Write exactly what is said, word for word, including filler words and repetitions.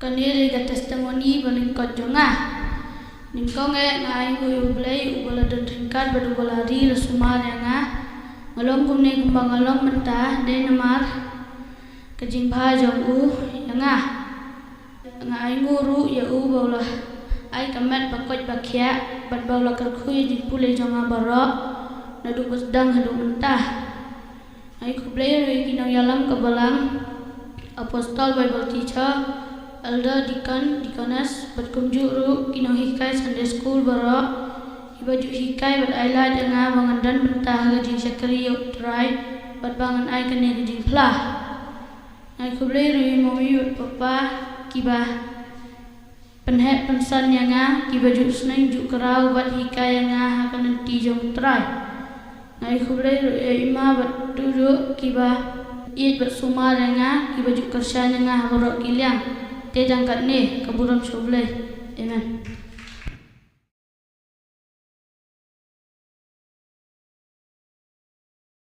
Kane dei ka testimony ba lyngkot jong nga. Nyngkong eh nga ainguh ïa U Blei uba la don ryngkat bad uba la ri la sumar ïa nga. Nga long kumne kumba nga long mynta dei namar ka jingbha jong u ïa nga. Nga ainguh ruh ïa u ba u la ai ka met ba koit ba khiah bad ba u la kyrkhu ïa jingpule jong nga baroh naduh ba sdang haduh mynta. Nga ai khublei ruh ïa ki nongïalam ka balang, Apostle, Bible teacher, elder, deacon, deaconess bad kumjuh ruh ki nonghikai Sunday school baroh kiba ju hikai bad ai lad ïa nga ba ngan don bynta ha ka jingshakri ïa U Trai bad ba ngan ai kane ka jingphla. Nga ai khublei ruh ïa mommy bad papa kiba pynheh pynsan ïa nga, kiba ju sneng ju kraw bad hikai ïa nga ha ka lynti jong U Trai. Nga ai khublei ruh ïa i ma bad u dud kiba ïeit bad sumar ïa nga, kiba ju kyrshan ïa nga ha baroh ki liang. Te tang katne, ka burom sha U Blei. Amen.